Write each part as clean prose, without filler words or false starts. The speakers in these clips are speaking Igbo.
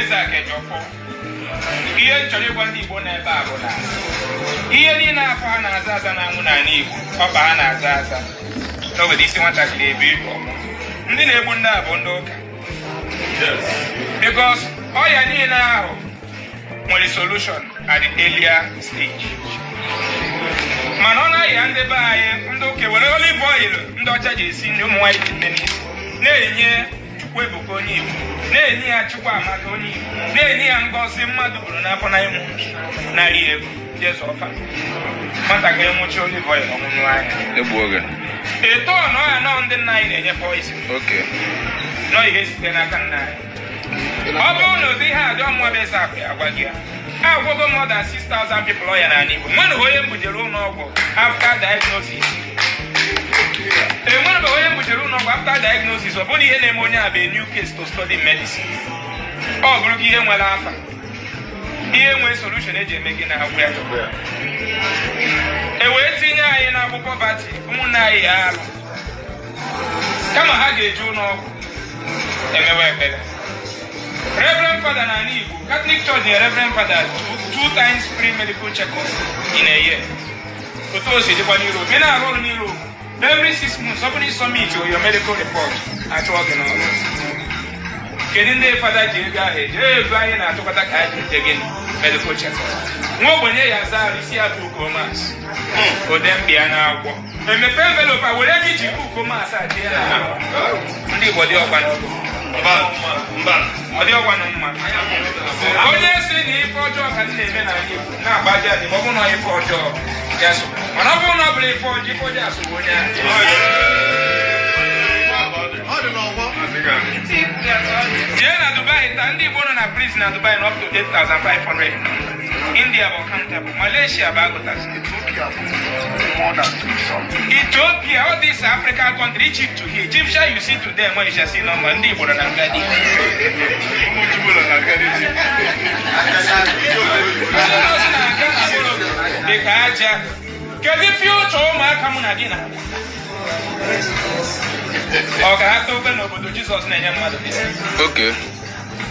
Ezeakụ Ejiofor. Ihe m chọrọ ịgwa ndị Igbo n'ebe a bụ na ihe niile afọ ha na-aza aza na-anwụ n'ala Igbo, ọkpa ha na-aza aza n'obodo isi nwatakịrị ebe ibu ọmụ. Ndị na-egbu ndị a bụ ndị ụka, because ọya niile ahụ nwere solution at the earlier stage, mana ọ na-aya ndị be anyị, ndị ụka were olive oil ndị ọcha ji esi nri, ụmụ nwaanyị ji nne n'isi, na-enye Chukwuebuka onye Igbo, na-enye ya Chukwuamaka onye Igbo, na-enye ya ngọzi mmadụ buru n'afọ na ịmụ narị ego Jesu ọfa. Nwatakịrị nwụchi olive oil, ọṅụṅụ anya. Egbu oge. Eto na ọya nọ, ndị nna anyị na-enye poison. Nọ ihe site n'aka nna anyị. Ọ bụrụ na ụdị ihe a dị, ọmụwa bụ Ezeakụ ya agwa gị ya. Agwọgo more than 6,000 people ọya n'ala Igbo. Nwere onye m bujere ụlọ ọgwụ after diagnosis? Enwere onye m bujere ụlọ ọgwụ after diagnosis, ọ bụrụ ihe na-eme onye a bụ a new case to study medicine, ọ bụrụ gị ihe nwere afa, ihe nwee solution eji eme gị na-agwụ ya, e wee tinye anyị n'akwụkwọ poverty. Ụmụnne anyị ya alụ kama ha ga-eje ụlọ ọgwụ emewe ekpere. Reverend Father n'ala Igbo, Catholic Church nye Reverend Father two times free medical check-up in a year. Otu o si dịkwa n'Europe, ị na-arụ ọrụ n'Europe, every 6 months, ọ bụrụ submit your medical report, achụọ gị n'ọrụ. Kedu ndị fada ji ego ahụ eji ego anyị na-atụkọta ka anyị ji eje gịnị? Medical check-up. Nwa ogbenye ya aza arụ isi ya bụ ukomas ode mkpi ya na-agwọ emepe envelope a were ego iji ukomas a tie ya na ndị Igbo. Dị ọkwa ọ dị ọkwa na mma. Onye si na ife ọjọọ ka m na-eme n'ala Igbo na-agbaji adị, ma ọ bụrụ na ife ọjọọ ya so, mana ọ bụrụ na ọ bụrụ ife ọjọọ, ife ọjọọ asogbu onye ahụ. Jee na Dubai taa, ndị Igbo nọ na prison na Dubai na up to 8500. India bụ countable, Malaysia bụ agụtasị, Ethiopia, all these African country, Egypt to here, Egyptian you see today, when you shall see number, ndị Igbo nọ na nga dị. Ndị nọọsụ na-aga na dị ka aja. Kedu future ụmụaka mụ na gị na ọ ka ha tobe n'obodo Jizọs na-enye mmadụ visa?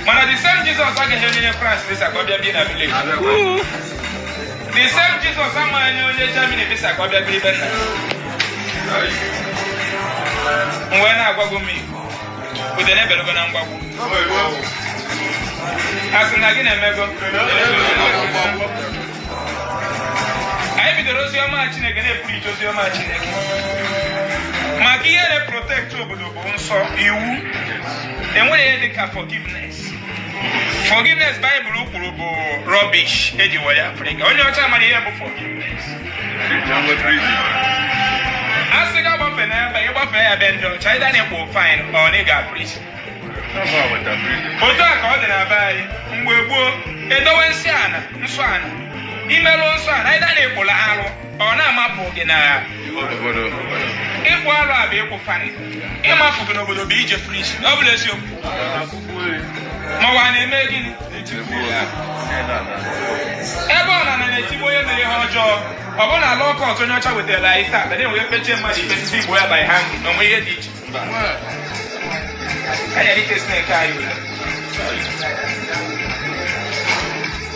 Mana the same Jizọs agaghị enye France visa ka ọ bịa bie na village. The same Jizọs amaghị enye onye Germany visa ka ọ bịa biri be nna ya. M wee na-agwago m Igbo, udene ebelogo na mgbagwo, a sị na gị na-emego. Anyị bidoro ozi ọma Chineke, na-epreach ozi ọma Chineke, maka ihe na-protect obodo bụ nsọ iwu. Enweghị ihe dịka forgiveness. Forgiveness Baịbụl kwuru bụ rubbish eji were Afrịka. Onye ọcha mara ihe bụ forgiveness. A sị gị agbafe n'ebe ịgbafe ya be ndị ọcha, ịda na-ekpo fine, ọ na ị ga prison. Otu a ka ọ dị na be anyị mgbe gboo. Edowe nsị ana, nsọ ana, imerụ nsọ ana, ịda na-ekpola arụ, ọ na-amapụ gị na obodo. Ịkpụ arụ a bụ ịkwụ fine, ịmapụ gị n'obodo bụ ije prison. Ọ bụla eziokwu ma ọ na-eme gịnị ebe ọ na na-etigbu onye mere ihe ọjọọ. Ọ bụrụ na law court onye ọcha wetara anyị taa, na enwere mkpechie mmadụ ikpe site igbo ya by hanging, na onwe ihe dị iche anyị erite snake anyị ule.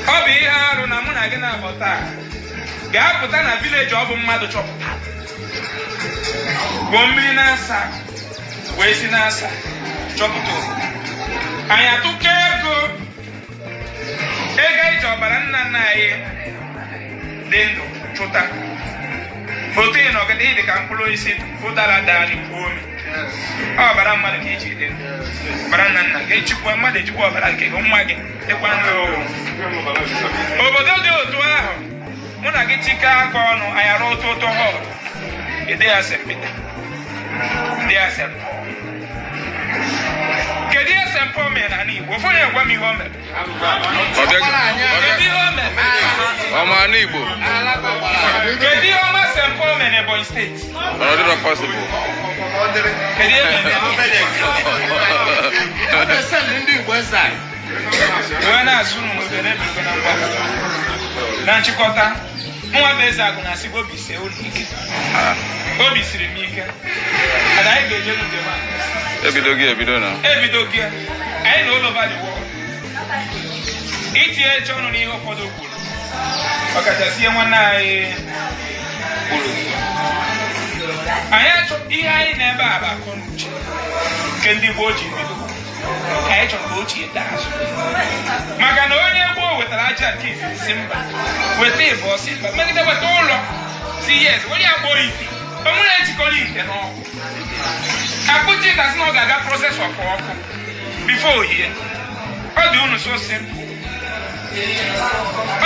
Ọ bụ ihe arụ na mụ na gị na-abụ taa ga-apụta na village, ọ bụ mmadụ chọpụta gwuo mmiri na-asa wee si na-asa chọpụta obodo anyị, atụkọ ego, ego anyị ji ọbara nna nna anyị dị ndụ chụta. Otu ị nọgide dị ka mkpụrụ osisi ụdara daa n'ukwu ome. Ọbara mmadụ ka eji dị ndụ, ọbara nna nna ga-echikwa mmadụ, ejikwa ọbara nke gị, nwa gị dịkwa ndụ. Obodo dị otu ahụ, mụ na gị tikọ aka ọnụ, anyị arụ otu ụtọ hall, ede ya St. Peter, dị ya St. Paul. Kedu ihe St. Paul mere n'ala Igbo? Ofu onye gwa m ihe o mere. Kedu ihe o mere? Ọma n'Igbo. Kedu ihe ọma St. Paul mere n'Ebonyi Steeti? Ọ dịrọ possible. Kedu ihe mere? Wee na-asụ n'udo na-ebigo na mgbakọ na nchịkọta. Nwa bụ Ezeakụ na-asị gị, obi sie unu ike. Obi siri m ike ada. Anyị ga-eje njem a. Ebido gị ebido na. Ebido gị, anyị na all over the world. Itinye eche ọnụ n'ihe ụfọdụ kwuru, ọkachasị ihe nwanne anyị kwuru. Anyị achọ ihe anyị na-ebe a bụ akọ na uche nke ndị gboo ji bido, ka anyị chọrọ ka ochie daa azụ, maka na onye gboo wetara aja nke izizi si mba, weta ịbụọ si mba, megide weta ụlọ si yes, were ya kpọọ ite. O nwere ejikọrọ ite n'ọkụ akpụchi ịtasị na ọ ga-aga process of ọkụ before oyie. Ọ dị unu so simple.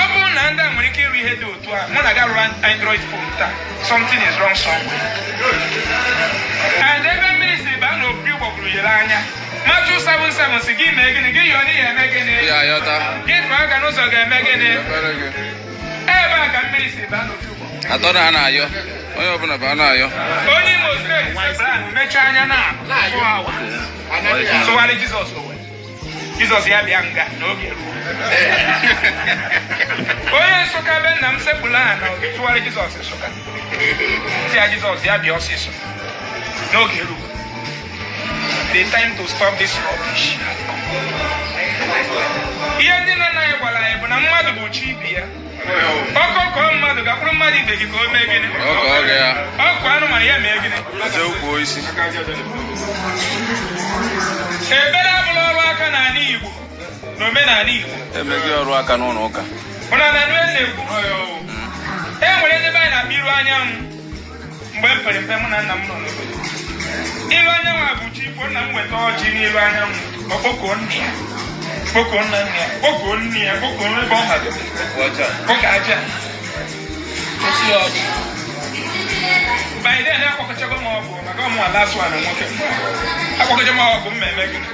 Ọ bụrụ na ndị a nwere ike ịrụ ihe dị otu a, mụ na ga rụrụ Android phone taa, something is wrong somewhere. And ebe mmiri si baa na opi ụgbọgụrụ yere anya. Matthew 7:7 si gị mee gịnị? Gị yọọ n'ihi eme gịnị? Ya ayọta. Gị tụọ aka n'ụzọ ga-eme gịnị? Ekpere gị. Ebe a ka mmiri si baa n'opi ụgbọgụrụ. Atọ na a na-ayọ. Onye ọbụla bụ a na-ayọ. Onye Imo Steeti Abraham mechaa anya na 4 hour tụgharị Jizọs owe Jizọs ya bịa nga n'oge ruo. Onye Nsụka be nna m sekpụla ha na tụgharị Jizọs Nsụka si ya Jizọs ya bịa ọsịsọ n'oge ruo. The time to stop this rubbish has come. Ihe ndị nna nna anyị gwara anyị bụ na mmadụ bụ chi ibe ya. Ọkọ kọọ mmadụ, gakwuru mmadụ ibe gị ka o mee gịnị? Ọkọ oge ya. Ọkụ anụmanụ ya mee gịnị? Eze ukwu isi. Ekpere abụla ọrụ aka n'ala Igbo na omenala Igbo. Emeghị ọrụ aka n'ụlọ ụka. Ụna na nụ na-ekwu e nwere ndị be anyị na-akpọ iru anyanwụ. Mgbe m pere mpe, mụ na nna m nọ n'obodo, iru anyanwụ a bụ chi ifo. Nna m weta ọjị n'iru anyanwụ, ọ kpọkuo nna ya, kpọkuo nna nna ya, kpọkuo nne ya, kpọkuo ebe ọ madoro, kpọka aja osi ọjị. By then akpọkọchago m ọgwụ maka ọmụ last one nwoke akpọkọcha m ọgwụ m eme gịnị?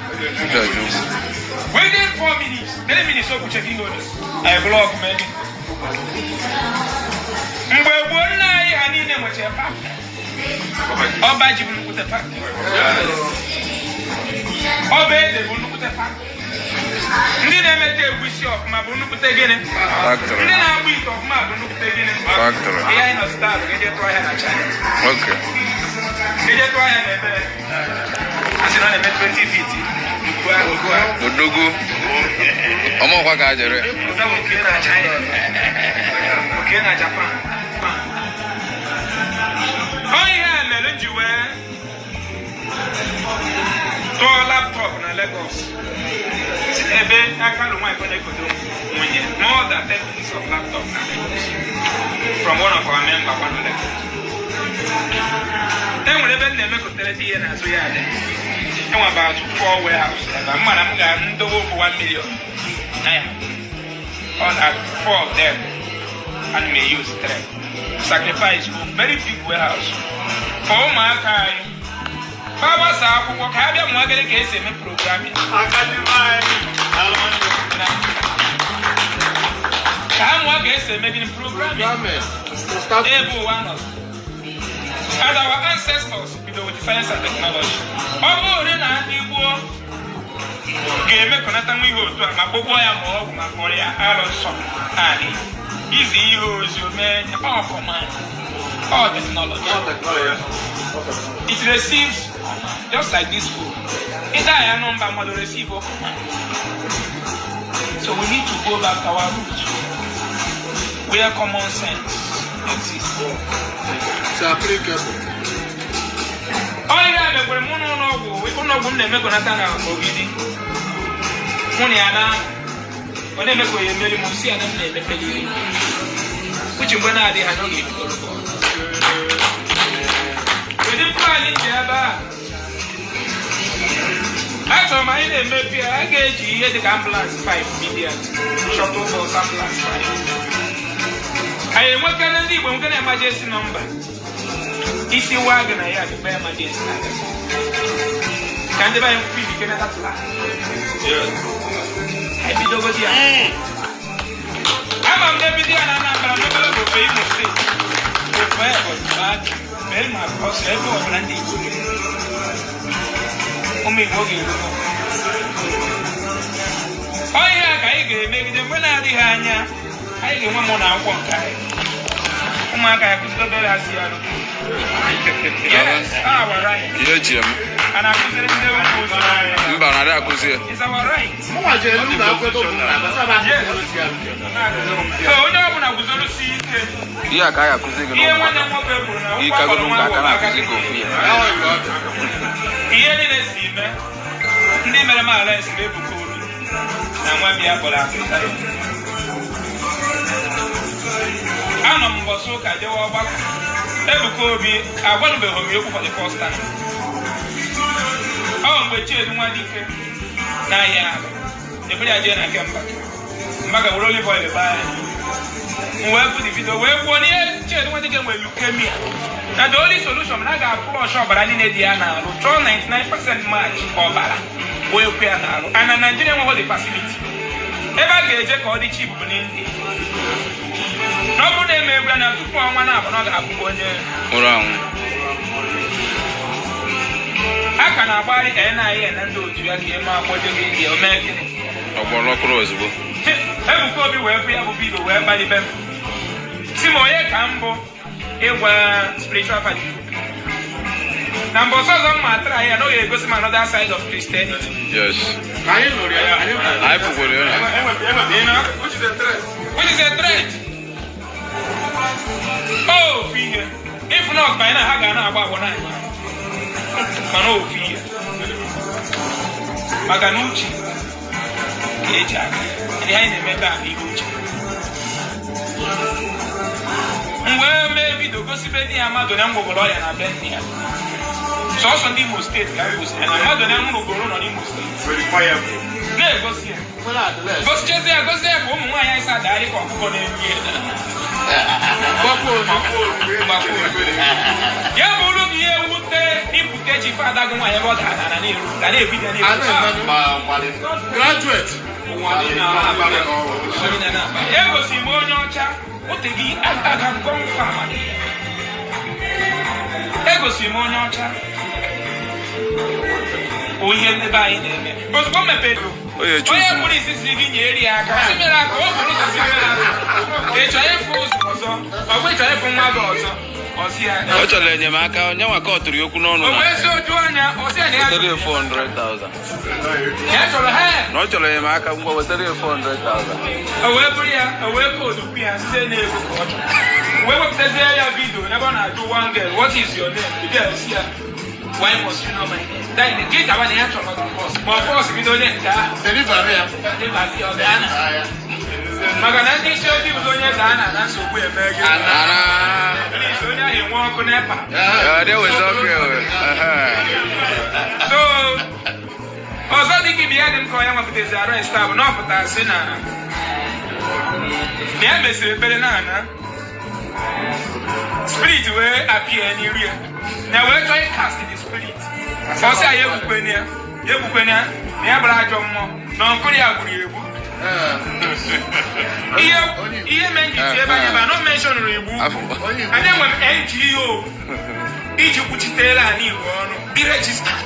Within 4 minutes, 3 minutes, o kwuchego ihe ode anyị bụrụ ọgụ mee gịnị? Mgbe gboo, nna anyị ha niile nwechara factory. Ọba ji bụ nnukwute factory, ọba ede bụ nnukwute factory, ndị na-emeta egwusi ọfụma bụ nnukwute gịnị? Factory. Ndị na-agba ite ọfụma bụ nnukwute gịnị? Factory. Ihe anyị nọ star bụ eje tụọ ahịa na China, eje tụọ ahịa na ebe a sị na ọ na-eme 20 feet ugbu a ugbu a. Odogwu. Ọmọkwa ka jere. Ọzọ bụ oke na China, oke na Japan. Ọ ihe a mere m ji wee tụọ laptop na Lagos, ebe aka lụ nwaanyị na-ekodo nwunye, more than 10 pieces of laptop na Lagos from one of our member kwa na Lagos. E nwere ebe m na-emekọtara di ihe n'azụ ya dị enwe about four warehouse ebe a. M mara m ga-ndowe ofu 1 million na ya all at four of them, and may use three sacrifice for very big warehouse for ụmụaka anyị fa gbasa akwụkwọ ka ha bịa mụọ gịnị ka esi eme programming, ka ha mụọ ka esi eme gịnị, programming. Ebe ụwa nọ and our ancestors bido with science and technology. Ọ bụrụ na ndị gboo ga-emekọnata nwa ihe otu a ma kpọkpọ ya ma ọgwụ ma kpọrọ ya alụ nsọ anyị izi ihe ozi omee ọ command, all technology, it receives command just like this phone. Ịda ya nọmba mmadụ receive a command. So we need to go back to our roots where common sense exists. It's applicable. Ọ ihe a mekwere mụ n'ụlọ ọgwụ, ụlọ ọgwụ m na-emekọnata na Ogidi. Mụ na ya na ọ na-emekọ ya emeri m si ya na m na-emepeliri uche mgbe na-adịghị anya ọ ga-ebidoro. Kedu plan ji ebe a? Achọrọ m anyị na-emepe ya, a ga-eji ihe dịka ambulance 5 million, shuttle bus ambulance 5. Anyị enwekana ndị Igbo nwekana emergency number isi waa gị na ya dịkwa emergency na-aga ka ndị be anyị kwụ ike na tatụla anyị bidogodi ya. Ama m na-ebido ya na Anambra n'obere bụ ofe Imo Steeti, ofe Ebonyi, Abia, mee ma ọsọ ebe ọbụla ndị Igbo bi. Ụmụ Igbo ga-erugo. Ọ ihe a ka anyị ga-emegide. Mgbe na-adịghị anya anyị ga-enwe mụ na akwụkwọ nke anyị, ụmụaka ya kụzidobere ha si ya rụ. Yes, our right. Ihe eji eme. A na-akụziri ndị ụmụ ụzọ. Mba, na adị akụzi ya. It's our right. Mụnwa jere n'ụlọ akwụkwọ ebe ọ bụ na abasa bụ Yes. akwụkwọ si arụ. So onye ọbụla guzorosi ike. Ihe a ka a ga-akụzi gị Ihe n'ụlọ nwanne ụka. m nwoke kwuru na Ihe ụkwụ kagodu akpọrọ nka aka nwa na-akụzi gị ofu ya. Ihe niile si mee ndị mere m arrest bụ Ebuka Obi na nwa m ya kpọrọ Afrịka. Anọ m mbọsị ụka jewe ọgbakọ. Ebuka Obi agwanụbeghị m ya okwu for the first time. Ọ mgbe Chiedu Nwadike n'ahịa ahụ ebere ya jee na nke Mbaka, Mbaka were olive oil baa ya. M wee pụ the video wee kwuo n'ihe Chiedu Nwadike nwere leukemia, na the only solution na a ga-aflush ọbara niile dị ya n'arụ, chọọ 99% match ọbara wee kwe ya n'arụ, and na Nigeria enweghị the facility. Ebe a ga-eje ka ọ dị cheap bụ n'India, na ọ bụrụ na eme egwu ya na tupu ọnwa na-abụ na ọ ga-abụkwa onye nwụrụ anwụ. A ka na-agbagharị NIA na ndị otu ya ka eme akpọje gị India, o mee gịnị? Ọgbọrọ ọkụrụ ozugbo. Ebuka Obi wee fụ ya bụ video wee gbalibe m, si m onye ka m bụ ịgwa spiritual father na mbọsị ọzọ m ma atara ya na ọ ga-egosi m another side of Christianity. Yes. Anyị nụrụ ya, anyị nụrụ ya. Anyị pụkwara ya na. You know? Which is a threat. Ofu ihe. If not, by now ha ga na-agba agbọ n'anya. Mana ofu ihe. Maka na uche ka eji aga. Ndị anyị na-eme taa bụ ihe uche. M wee mee video gosibe di ya mmadụ na m gwọgoro ọya na be nne ya. Sọsọ ndị Imo Steeti ka m gosiri ya na mmadụ na m rụgoro nọ n'Imo Steeti. Na-egosi ya. Nwere address. Gosichezie ya, gosi ya ka ụmụ nwaanyị anyị si adagharị ka ọkụkọ na-eri ya. Gbapụ ozugbo. Ya bụrụ na ihe wute ibute chi fada gị nwaanyị ebe ọ dara na na-eru ga na-ebido A na-eru. na-eme graduate. Egosiri m onye ọcha oteghị aka gọnfam. Egosiri m onye ọcha o ihe ndị be anyị na-eme ozugbo m mepere Onye onye chuzu. kpụrụ isi si gị nyere ya aka, si mere aka o buru ụzọ si mere aka. Ị chọrọ ịfụ ụzọ ọzọ, ọ bụ ị chọrọ ịfụ nwa gị ọzọ, ọ sị ya Ọ chọrọ enyemaka, onye nwa ka ọ tụrụ ya okwu n'ọnụ o na wee sị oju anya, ọ sị ya na ya wetara ya 400,000. Ya chọrọ help. Na ọ chọrọ enyemaka, ngwa wetara ya 400,000. O wee bụrụ ya, o wee koodu kwu ya site n'ego ka ọ chọrọ, wee wepụtazie ya video n'ebe ọ na-ajụ one girl, "What is your name?" The girl si ya, "Why must you know my name?" Then gị gawa na ya chọrọ gị force ma ọ force bido onye nke ahụ. Deliver ya. Dịbazi ọ daa na maka na ndị isi ojii bụ onye daa na na nsogbu eme gị. Ana. Please, onye ahụ enwe ọkụ NEPA. Ya dị weta ọkụ ewe. So ọzọ dị ka ibe ya dị m ka onye nwepụtazi arrest a bụ na ọ pụtara sị na na ya mesịrị ekpere na ana spirit wee appear n'iru ya, na wee chọọ ịcast the spirit. Ọ sị ya egbukweni ya, ya egbukweni ya, na ya bụrụ ajọ mmụọ na ọnkụrụ ya gburu ya egbu. Ihe ihe mee nji tie ebe anya ebe a na o mentionụrụ Igbo Ukwu. Anyị enwe m NGO iji kwuchitere ala Igbo ọnụ, be registered,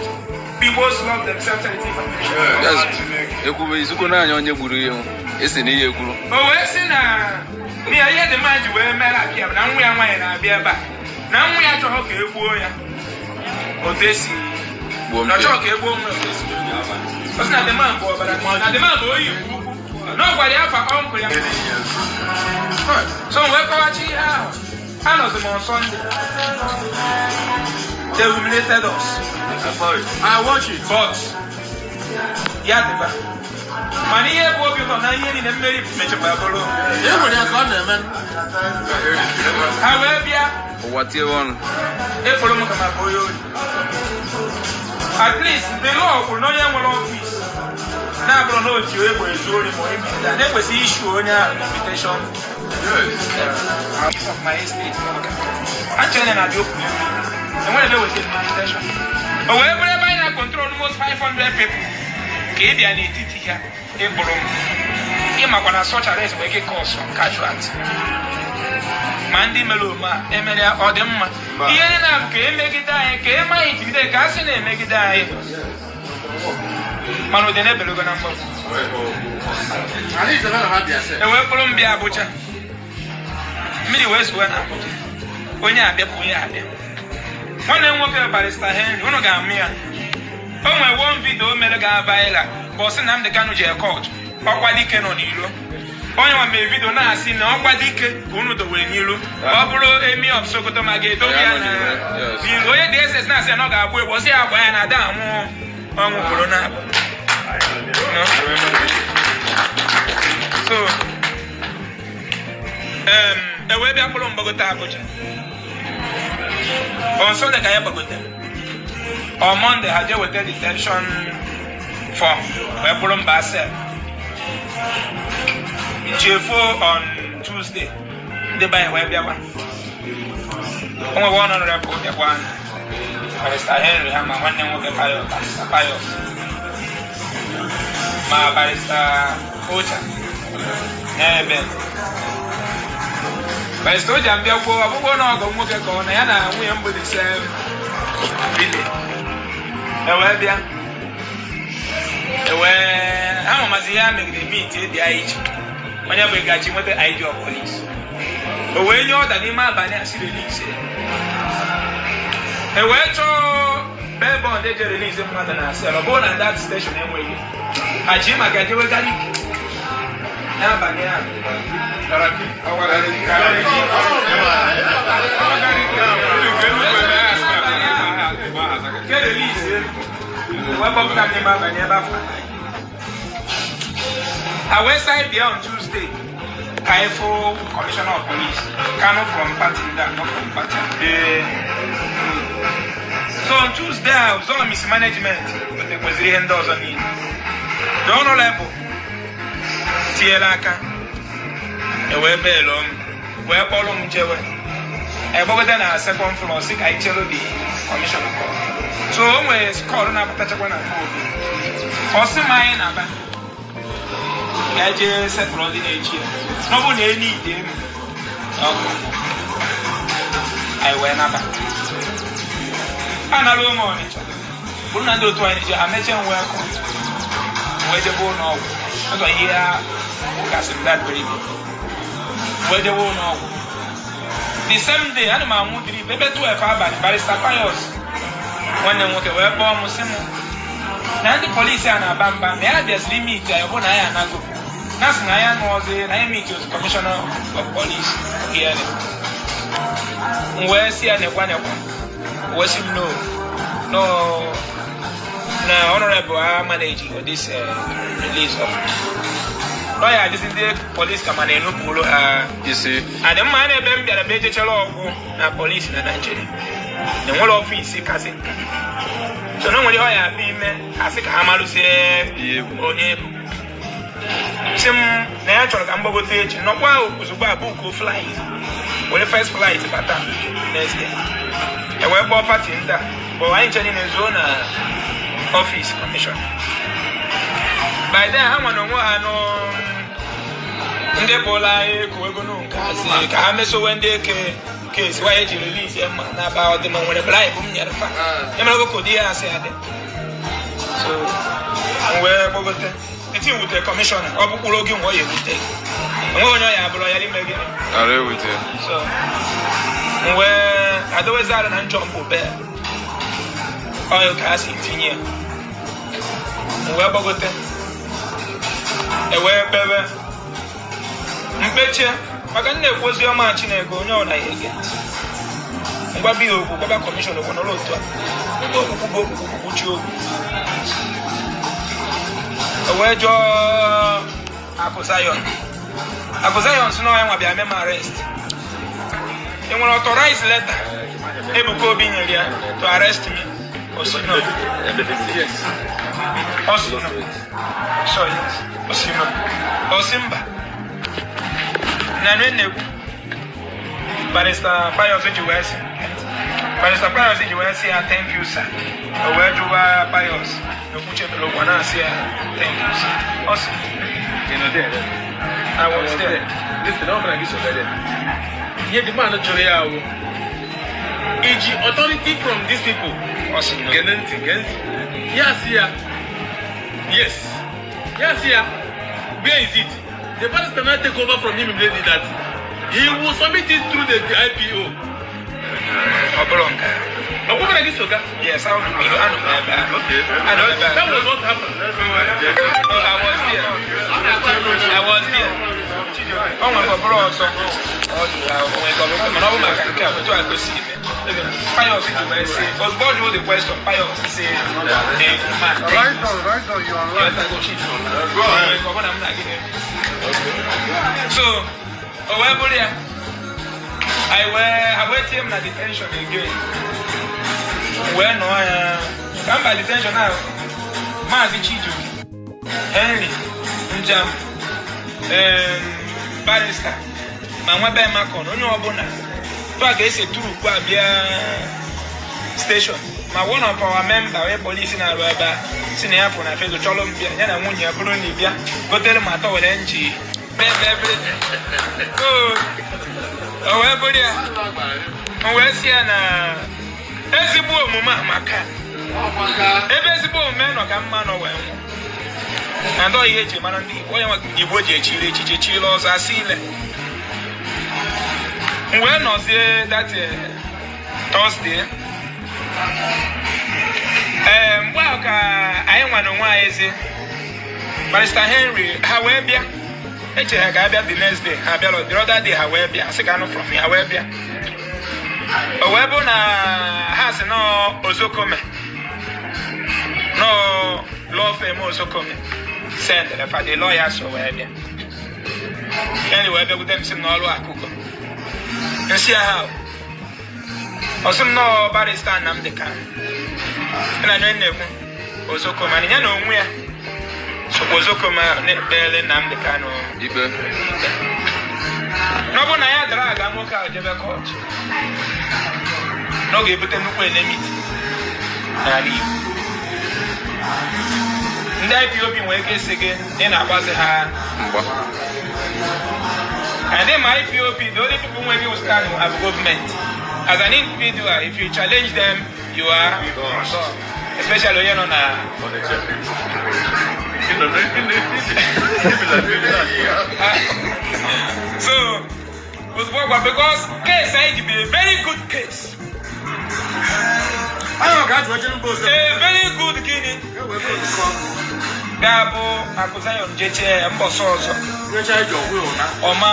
People's Love Themselves Charity Foundation. Yes. Ekwube izukwu n'anya onye gburu ihe esi na ihe ekwuru. O wee sị na na ya ihe dị mma ji wee mere abịa bụ na nwa ya nwaanyị na-abịa ebe a, na nwa ya chọrọ ka e gbuo ya otu esi gbuo na ọ mpe. chọrọ ka e gbuo nwa ya otu esi gbuo ya. Ọ sị na the man bụ ọbara, na the man bụ oyi Igbo Ukwu, na ọ gwara ya afa uncle ya. So m wee kọwachi ihe ahụ. Anọzi m on Sunday, they humiliated us. I watch it. But ya dịba, mana ihe bụ obi ụtọ na ihe niile mmeri mechakwa bụrụ E nwere ya ka ọ na-eme. Ha wee bịa Ụwa tie ọnụ. Ekporo m ka ma bụ onye ori. At least the law kwuru na onye nwere office na-abụrụ na o ji egbe ezu ori ma onye mere na-ekwesịghị issue onye ahụ invitation of my estate. Actually, na-abịa okwu enwere ebe weta invitation, o wee bụrụ ebe anyị na-control almost 500 people ka ị bịa n'etiti ha ịkpụrụ m. Ịmakwa na such arrest nwere ike cause some casualty, ma ndị mere ome a emere ya, ọ dị mma. Ihe na ka emegide anyị, ka eme anyị intimidate, ka a sị na-emegide anyị, mana ụdị na-ebelogo na mgbagwo. Anyị zere na ha bịa sị. E wee kpụrụ m bịa Abuja, mmiri wee zuwe na Abuja. Onye abịa bụ onye abịa, nwanne m nwoke, Barrister Henry, unu ga-amụ ya. O nwere one video o mere ga viral bụ ọsị Nnamdi Kanu jee court, ọkwa dike nọ n'ilo. Onye nwa mere video na-asị na ọkwa dike ka unu dowere n'ilu, ọ bụrụ Emir of Sokoto ma ga-edobe ya na n'ilu. Onye DSS na-asị ya na ọ ga-agba egbe, ọsị ya agba ya na ada anwụ ọnwụ kwuru na no. So e wee bịa kpụrụ mgbagote Abuja. On Sunday ka ya gbagote, on Monday ha jee weta detention form wee kpụrụ mba cell chefuo. On Tuesday ndị be anyị wee bịawa. O nwere honorable bịakwa, Barrister Henry ha, ma nwanne m nwoke Pius, Barrister Pius, ma Barrister Ocha n'ebe Barrister Ocha mbịakwuo ọbụgbọ na ọgọ nwoke ka ọ na ya na nwunye m bụ the same village. E wee bịa, e wee ha mamazi ihe ha megide meet dị anyị iche. Onye bụ gachi nweta IG of police, o wee nye ọda n'ime abalị a si release ya. E wee chọọ bail bond eji release mmadụ na cell. Ọ bụrụ na that station enweghị, ha ji maka jewe Gariki n'abalị ahụ. Nke release wee kpọpụta m n'ime abalị ebe afọ ha wee side bịa on Tuesday ka anyị fụ commissioner of police Kano from party ndị a, not from party. So on Tuesday a ụzọ mismanagement wetekwaziri ihe ndị ọzọ niile. The honorable tinyere aka, ewee beelụ m, wee kpọrọ m jewe egbagote na second floor, si ka anyị chere the commissioner. So o nwere call na-apụtachakwa na phone. Ọ sị m anyị na-aba ka anyị jee setụrụ ndị na-echi ya n'ọ bụrụ na enu ide m ọkụ anyị wee naba. Anara ụmụ Ọnịcha bụrụ na ndị otu anyị na-eje ha mechie m wee kụ wee jebe ụlọ ọgwụ. Ọzọ ihe a ụkasị m that very day, wee jebe ụlọ ọgwụ the same day. Ana m anwụ drip ebe 12 abalị. Barrister Pius nwanne m nwoke wee kpọọ m, sị m na ndị polisi a na-aba mba na ya bịaziri ime ite anyị bụ na ya anago na sị na ya nụọzi na ya meet otu commissioner of police here. M wee sị ya nekwa nekwa, wee sị m no, no, na honorable a manage this release of nọ ya adịzi ndị polisi ka ma na-enupụrụ ha isi. Adị mma na ebe m bịara bụ ejechara ọgwụ na polisi na Naijiria enwere office kasị nka, so na nwere ihe ọ ya abịa ime asị ka ha marụzie ihe egwu. Onye bụ si m na ya chọrọ ka m gbagote echi nọkwa ozugbo a book flight, were first flight bata next day. E wee kpọọ party ndị a bụ anyị nche niile zuo na office commission. By then ha nwa na onwe ha nụ ndị kpụla ego ego nụ nke asị ka ha mesowe ndị eke kesi wanye ji release ya mma na aba ọdịma nwere bribe m nyere fa emere ka ụdị ya asị adị. So m wee gbagote eti wutere kọmishọna. Ọ bụkwuru oge nwe ọ ya ewute enweghị onye ọ ya abụrụ ya n'ime gịnị. Ara ewute. So m wee adowezi arụ na njọ mbụ bee ọyụ ka a si tinye ya. M wee gbagote, e wee kpebe mkpechie maka nna ekwu ozi ọma Chineke. Onye ọ na ya ege ntị ngwa biya okwu gwaba kọmishọn okwu nọrọ otu a okwu bụ okwu kwuchi okwu. O wee jụọ Akụ Zion. Akụ Zion si na ọya nwa bịa mee m arrest. E nwere authorized letter Ebuka Obi nyere ya to arrest me? O si no. O si no. So yes, o si no, o si mba na nne na-ekwu. Barrister Pius ji wee sị, Barrister Pius ji wee sị ya, "Thank you, sir." O wee jụwa Pius na okwuchebere ụgwọ na-asị ya, "Thank you, sir." Ọ sị I was there. Listen, ọ bụla gị so there. Ihe the man jụrụ ya awụ iji authority from these people. Ọ sị no. Gee ntị, gee ntị. Ya sị ya yes. Ya sị ya where is it? The barrister now take over from him immediately that he will submit it through the IPO. Ọ bụrụ nke a. Ọkwụkwọ na gị so ga? Yes, anọ m ebe ahụ. Okay. Anọ m ebe ahụ. That was what happened. No, I was there. I was there. O nwere ka ọ bụrụ ọzọ. Ọ jụrụ ha, o nwere ka ọ bụrụ, mana ọ bụ maka nke a, otu a ka o si eme. Pius ji wee sị, ozugbo ọ jụrụ the question, Pius sị, the man. Right on, right on, you are right. Go ahead. Ọ bụ na m na gị na-ekwu. So, o wee bụrụ ya. I wee, ha wee tie m na detention again. M wee nọọ ya. Ka m ba detention ahụ, Maazị Chijioke, Henry Njam, barrister, ma nwa be Makon, onye ọbụla tụ a ka esi turukwu abịa station, ma one of our member, onye polisi na-arụ ebe a, si na ya pụ na Facebook chọrọ m bịa, ya na nwunye ya bụrụ na ị bịa gotere m atọ were nji bebe everything. So o wee bụrụ ya, o wee sị ya na ezigbo omume amaka, ebe ezigbo omume nọ ka mma nọ wee nwụ na ndị ihe eji mara ndị Igbo, onye nwe Igbo ji echiri echiche chiri ọzọ asị ile. M wee nọzie that Thursday, ee, mgbe ahụ ka anyị nwa na onwe anyị ezi Barrister Henry ha wee bịa. Echere ha ga-abịa the next day, ha bịara the other day. Ha wee bịa sị ka anụ from ha wee bịa. O wee bụ na ha sị nọọ Ozokome, nọọ law firm Ozokome send fa the lawyer, so wee bịa. Henry wee bịakwute m, sị m n'ọrụ akụkọ nsị ha. Ọ sị m nọọ Barrister Nnamdi Kanu na onye na-ekwu Ozokome, ya na onwe ya sokwa Ozokome na-ekpere Nnamdi Kanu ikpe. N'ọ bụ na ya dara aga nwoke ahụ jebe court, na ọ ga-ebute nnukwu enmity n'ala Igbo. Ndị IPOB nwere ike isi gị ị na-agbazi ha mgba. And then my IPOB, the only people who will stand have government. As an individual, if you challenge them, you are gone. Especially when you're not. So, ozugbo gwa, because case anyị ji be a very good case. Ahụ ka a jụọ jere mba ọzọ. A very good gịnị E wee bụrụ nzukọ. Ga-abụ Akụ Zion jechee ya mbọsọ ọzọ. Nyecha iji ọgwụ ya ụna. Ọma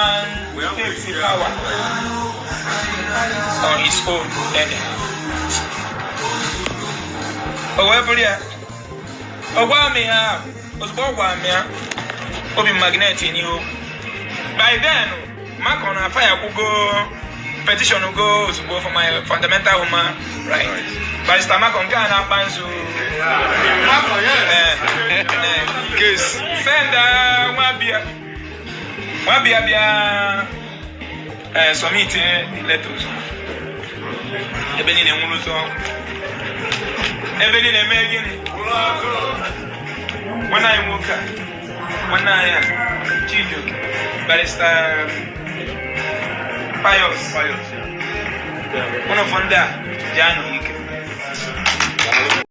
take the power on his own anyhow. O wee bụrụ ya, ọ gwa m ya ahụ. Ozugbo ọ gwa m ya, obi m magnet n'ihu. By then, maka ọ na-afa ya kwugo petition go ozugbo for my fundamental human right. Barrister Mako nke a na-akpa nzu. Mako, yes. Case. Send nwa bịa, nwa bịa bịa submit the letter ozugbo. Ebe niile nwụrụ ụzọ ọkụ, ebe niile mee gịnị? Nwanne anyị nwoke a, nwanne anyị a, Chijioke, Barrister Pius, ụnụ fọ ndị a ji anọ ike.